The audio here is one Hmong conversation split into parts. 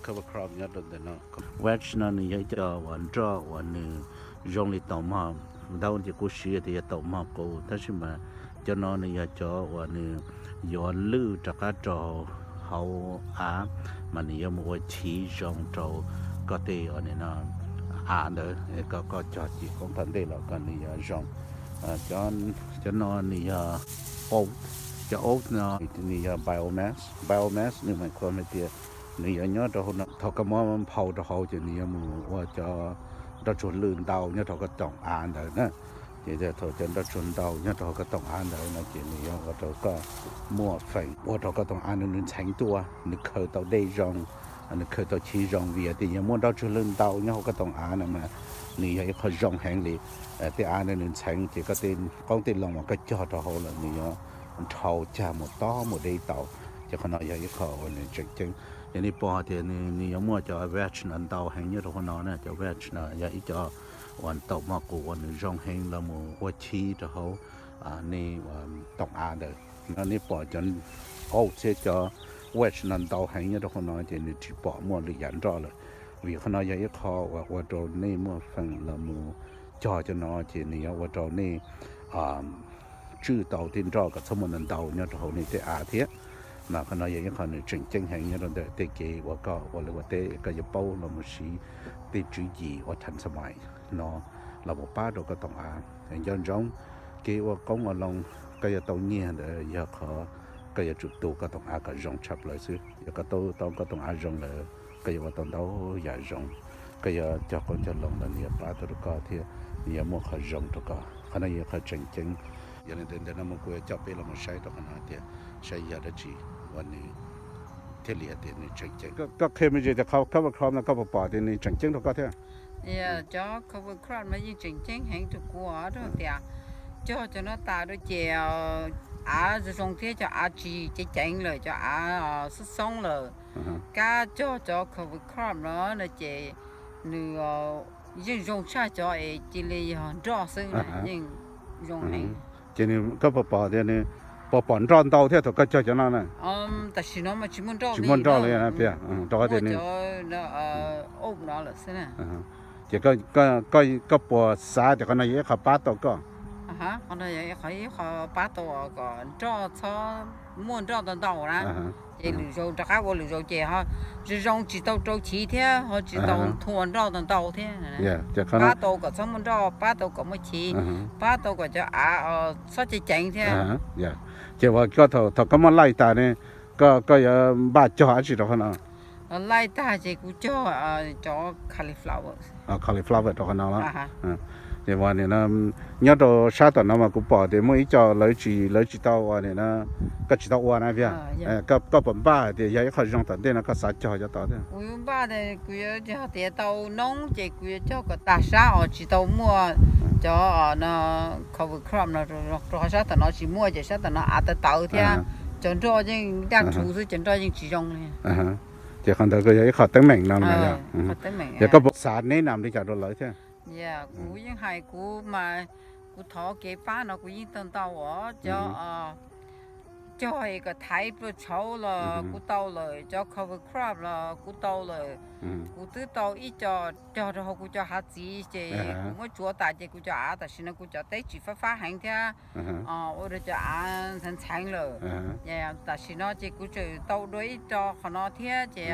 cover crop nyob rau ntawm no. Wedge no nws yog ib co uas nroj uas nws zoo li taum mog, ntau ces kuv siv tias yog taum mog qus, tab sis mas cov no nws yog cov uas nws yuav lwj rov qab rau hauv av, mas nws yuav mus ua chiv zoo rau koj tej uas nim no av ntawd, koj koj cog cim qoob tom ntej los kom nws yuav zoo. Cov no nws yog oak, cov oak no nws yog biomass. Biomass nws hais tias nws yuav nyob rau hauv no, thaum koj muab nphau rau hauv ces nws yuav mus ua cov nroj tsuag lwj ntau nyob rau koj toom av ntawd na. Ces thaum cov nroj tsuag ntau nyob rau hauv koj toom av ntawd no ces nws yuav ua rau koj muaj feem ua rau koj toom av nws ntxheev tuaj, nws khaws tau dej zoo, nws khaws tau chiv zoo. Vim tias yog muaj nroj tsuag lwj ntau nyob hauv koj toom av no mas nws yog ib qho zoo heev li. Tej av ntawd nws ntxheev ces koj tej qoob tej loo uas koj cog rau hauv lawm nws yuav nrhau cag mus tob mus deb tau. Ces qhov no yog ib qho uas nws tseem ceeb. Yog nej pom tias nws yuav muaj cov wedge no ntau heev nyob rau hauv no na, cov wedge no yog ib co uas taum mog qus uas nws zoo heev los mus ua chiv rau hauv nej toom av ntawd. No nej pom cov oak thiab cov wedge no ntau heev nyob rau hauv no ces nws tsis pom muaj lwm yam nroj lawm. Vim qhov no yog ib qho uas ua rau nej muaj feem los mus cog cov no ces nws yuav ua rau nej tswj tau tej nroj kom txhob muaj ntau ntau nyob rau hauv nej tej av thiab. Mas qhov no yog ib qho nws tseem ceeb heev nyob rau ntawm tej kev uas koj ua liv ua teb, koj yuav paub los mus siv tej tswv yim uas than xas mais no los mus pab rau koj toom av. Nco ntsoov, kev ua qoob ua loo koj yuav tau nyiaj ntawd yog qhov koj yuav tsum tu koj toom av kom zoo tshaj plaws xwb. Yog koj tu tau koj toom av zoo lawm, koj yuav ua tau ntau yam zoo. Koj yuav cog qoob cog loo los nws yuav pab tau rau koj thiab nws yuav muaj qhov zoo rau koj. Qhov no yog qhov tseem ceeb. Yog li ntawd ntawm no mus kuv yuav coj peb los mus saib rau qhov no tias saib yog dab tsi uas nws thiaj li hais tias nws tseem ceeb. Koj qhia me ntsis tias cover crop no koj puas pom tias nws tseem ceeb rau koj thiab? Cov cover crop no yeej tseem ceeb heev rau kuv rau tias cog cov no tas rau ces av zoo zoo thiab cov av tsis ceev ceev lawm, cov av xoob xoob lawm. Kab cog cov cover crop no no ces nws yeej zoo tshaj cov es cia li yog nroj xwb na, yeej zoo heev. Ces nws koj puas pom tias nws puas pom nroj ntau thiab thaum koj cog cov no na? Tam sim no mas tsis muaj nroj, tsis muaj nroj li na, rau qhov tias nws cov oak no lawm xwb na. Ces koj puas xav tias qhov no yog ib qho pab tau koj? Qhov no yog ib qho pab tau kom nroj txhob muaj nroj ntau ntau na. Ces lwm zaus rov qab ua lwm zaus ces ho zoo zoo tsis tau rau chiv thiab ho tsis tau nthua nroj ntau ntau thiab. Pab tau kom txhob muaj nroj, pab tau kom muaj chiv, pab tau kom cov av txhob ceev ceev thiab. Ces uas koj thaum koj muab laij tas ne, koj yuav npaj cog dab tsi rau qhov no? Laij tag ces kuv cog cov cauliflower. Cauliflower rau qhov no los? Ces uas nim no nyob rau sab tom no mas kuv pom tias muaj ib co lawv tsis, lawv tsis tau uas nim no, koj tsis tau ua na Viaj. Koj puas npaj hais tias yog ib qho zoo tom ntej no koj xav cog cov tod thiab? Kuv yuav npaj, kuv yuav cog tias tau noob ces kuv yuav cog kom tag sab os, tsis tau muaj cov no cover crop no, rau qhov sab tom no tsis muaj ces sab tom no av tawv tawv thiab cov nroj yeej daj rhuv xwb, cov nroj yeej tsis zoo li. Ces qhov ntawd koj yog ib qho teeb meem no. Yog koj puas xav neb nam li cas rau lawv thiab? Kuv yeej hais kuv mas, kuv thov kev pab no kuv yeej tau ntau os, cov cog es kom thaiv plua tshauv los kuv tau lawm, cov cover crop los kuv tau lawm. Kuv twb tau ib co cog rau hauv kuv cov hav txiv ces kuv muab tsuav tas ces kuv cov av tam sim no kuv cov teb tsis fab fab heev thiab, ua rau cov av ntxheev ntxheev lawm. Tam sim no ces kuv tseem tau dua ib co qhov no thiab ces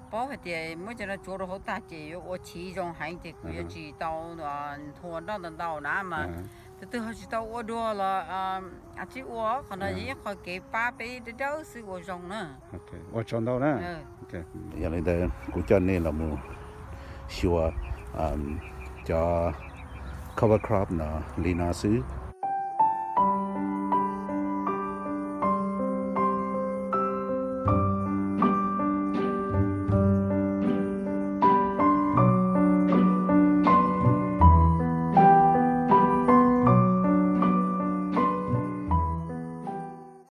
paub hais tias muab cov no tsuav rau hauv tag ces yuav ua chiv zoo heev ces kuv yuav tsis tau nthua nroj ntau ntau na mas tus twg ho tsis tau ua dua los tsib ua qhov no yog ib qho kev pab peb dawb dawb xwb ua zoo na. Ua tsaug ntau na. Yog li ntawd kuv coj nej los mus xyuas cov cover crop no li no xwb.